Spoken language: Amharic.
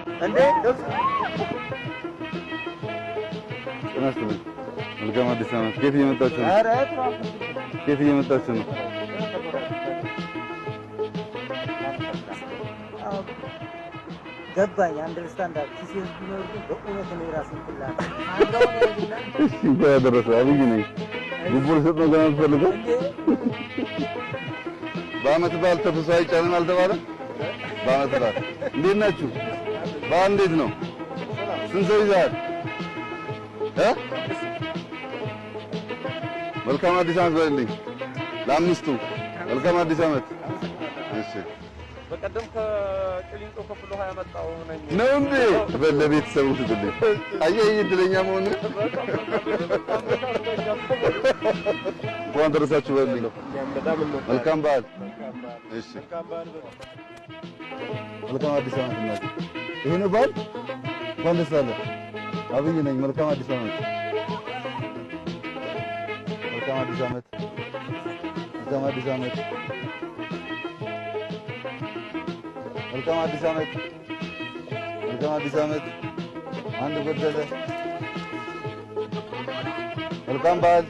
እንዴ ጤና ይስጥልኝ። መልካም አዲስ ዓመት። ከየት እየመጣችሁ ነው? ከየት እየመጣችሁ ነው? ገባኝ። አንደርስታንድ ኪሴ ቢኖር ግን በእውነት እኔ ራሴን ፍላጎት እሺ፣ እንኳን ያደረሰ። አብይ ነኝ። ጉቦ ልሰጥ ነው ገና የምትፈልገው? በዓመት በዓል ተፍሶ አይጫንም አልተባለም? በዓመት በዓል እንዴት ናችሁ? በዓል እንዴት ነው? ስንት ሰው ይዘሃል? እ መልካም አዲስ ዓመት በልልኝ ለአምስቱ። መልካም አዲስ ዓመት። እሺ በቀደም ከቅሊንጦ ከፍሎ ሀያ መጣው ነኝ። ነው እንዴ? በል ለቤተሰቡ ስጥልኝ። አየህ ይህ እድለኛ መሆንህ። እንኳን ደረሳችሁ በልልኝ። መልካም በዓል። እሺ መልካም አዲስ ዓመት እናቴ። ይሄ ነው በዓል። እንኳን ደስ አለህ። አብይ ነኝ። መልካም አዲስ ዓመት። መልካም አዲስ ዓመት። መልካም አዲስ ዓመት። መልካም አዲስ ዓመት። መልካም አዲስ ዓመት። አንድ ጎደለ። መልካም በዓል።